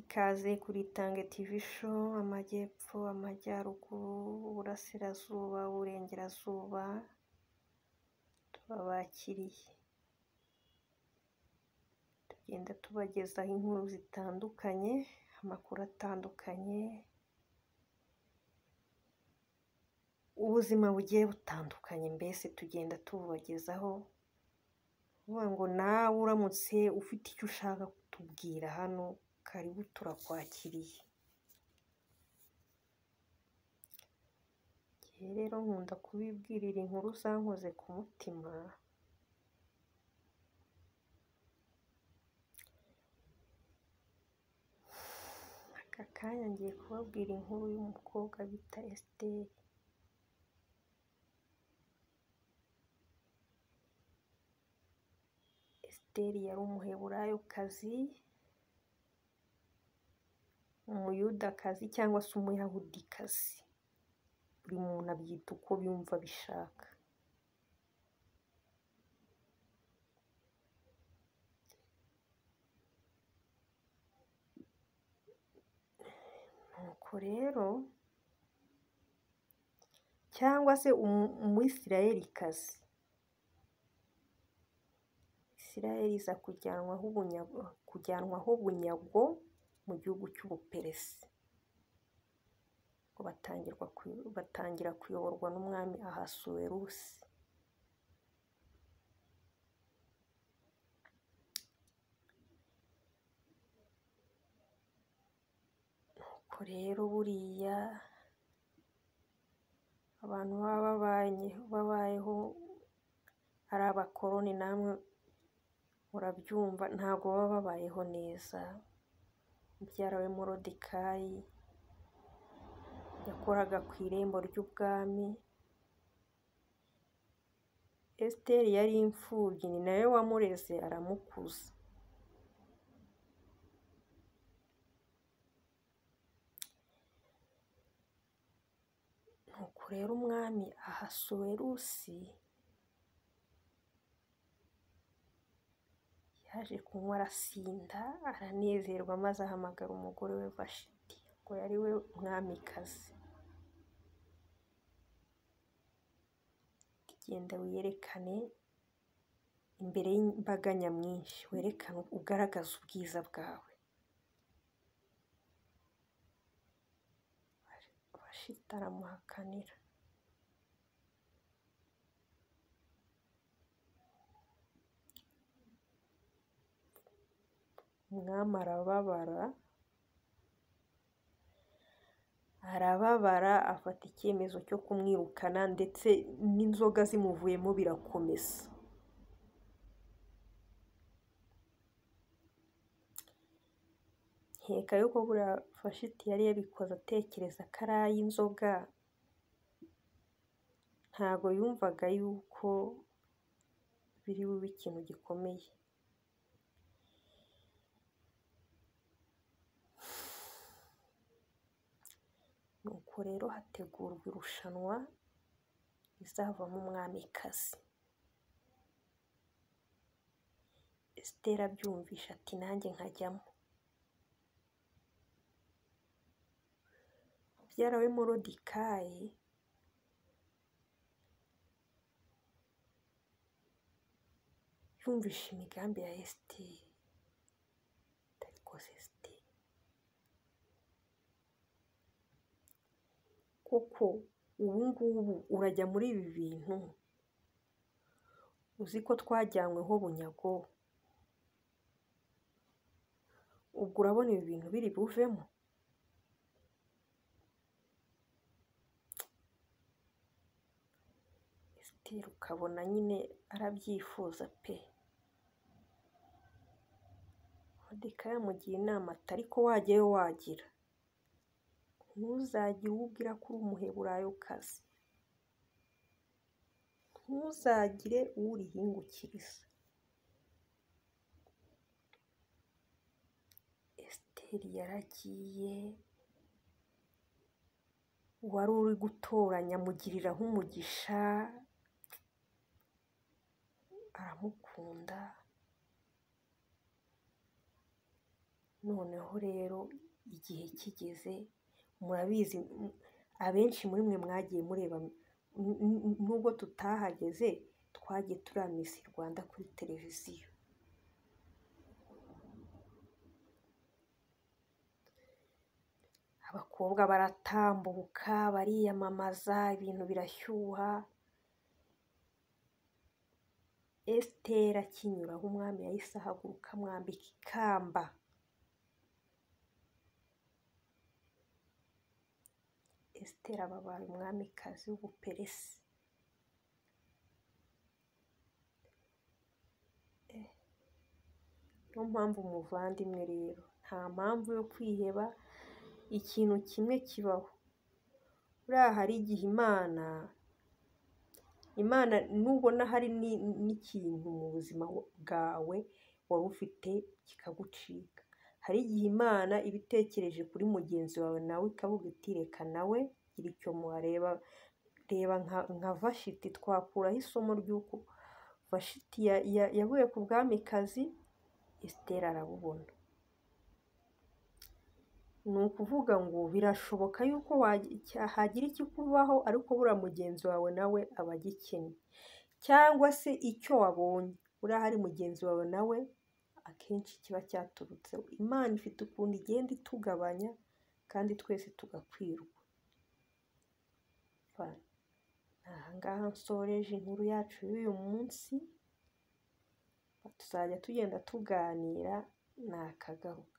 Ikaze kuri Itange TV Show, amajyepfo, amajyaruguru, uburasirazuba, uburengerazuba, turabakiriye. Tugenda tubagezaho inkuru zitandukanye, amakuru atandukanye, ubuzima bugiye butandukanye, mbese tugenda tububagezaho. Uvuga ngo nawe uramutse ufite icyo ushaka kutubwira hano, karibu turakwakiriye. Njye rero nkunda kubibwirira inkuru zankoze ku mutima. Aka kanya ngiye kubabwira inkuru y'umukobwa bita Esiteri. Esiteri yari umuheburayokazi, umuyudakazi cyangwa se umuyahudikazi, buri muntu abyita uko yumva abishaka. Nuko rero cyangwa se umwisirayelikazi, Isirayeli iza kujyanwaho bunyago mu gihugu cy'Ubuperesi, ngo batangira kuyoborwa n'umwami Ahasuwerusi. Nuko rero buriya abantu baba babayeho ari abakoroni, namwe murabyumva, ntabwo baba babayeho neza. Mubyara we Morodekayi yakoraga ku irembo ry'ubwami. Esiteri yari imfubyi, ni nawe wamureze aramukuza. Nuko rero umwami Ahasuwerusi yaje kunywa arasinda, aranezerwa, maze ahamagara umugore we Vashiti, ngo yari we mwamikazi. Genda wiyerekane imbere y'imbaga nyamwinshi, werekane ugaragaze ubwiza bwawe. Vashiti aramuhakanira. Umwami arababara, afata icyemezo cyo kumwirukana, ndetse n'inzoga zimuvuyemo birakomeza. Nkeka yuko buriya Vashiti yari yabikoze atekereza ko ari ay'inzoga, ntago yumvaga yuko biri bube ikintu gikomeye. Nuko rero hategurwa irushanwa rizavamo umwamikazi. Esiteri abyumvisha ati nanjye nkajyamo. Mubyara we Morodekayi yumvishe imigambi ya Esiteri, ariko Esiteri koko ubu ngubu urajya muri ibi bintu uzi ko twajyanyweho bunyago, ubwo urabona ibi bintu biri buvemo? Esiteri ukabona nyine arabyifuza pe. Morodekayi amugira inama ati ariko wajyayo wagira, ntuzagire uwo ubwira ko uri umuheburayokazi, ntuzagire uwo urihingukiriza. Esiteri yaragiye, uwari uri gutoranya amugiriraho umugisha, aramukunda. Noneho rero igihe kigeze, murabizi abenshi muri mwe mwagiye mureba, nubwo tutahageze twagiye tureba Miss Rwanda kuri televiziyo. Abakobwa baratambuka, bariyamamaza, ibintu birashyuha. Esiteri akinyuraho umwami yahise ahaguruka amwambika ikamba. Esiteri ababaye umwamikazi w'Ubuperesi. Niyo mpamvu muvandimwe rero, nta mpamvu yo kwiheba, ikintu kimwe kibaho. Buriya hari igihe Imana nubona hari n'ikintu mu buzima bwawe wari ufite kikagucika, hari igihe Imana iba itekereje kuri mugenzi wawe nawe ikavuga iti reka nawe gira icyo muhareba. Reba nka Vashiti, twakuraho isomo ry'uko Vashiti yavuye ku bwamikazi, Esiteri arabubona. Ni ukuvuga ngo birashoboka yuko hagira ikikubaho ariko buriya mugenzi wawe nawe aba agikennye, cyangwa se icyo wabonye buriya hari mugenzi wawe nawe akenshi kiba cyaturutseho. Imana ifite ukuntu igenda itugabanya kandi twese tugakwirwa. Aha ngaha nsoreje inkuru yacu y'uyu munsi, tuzajya tugenda tuganira nakagaruka.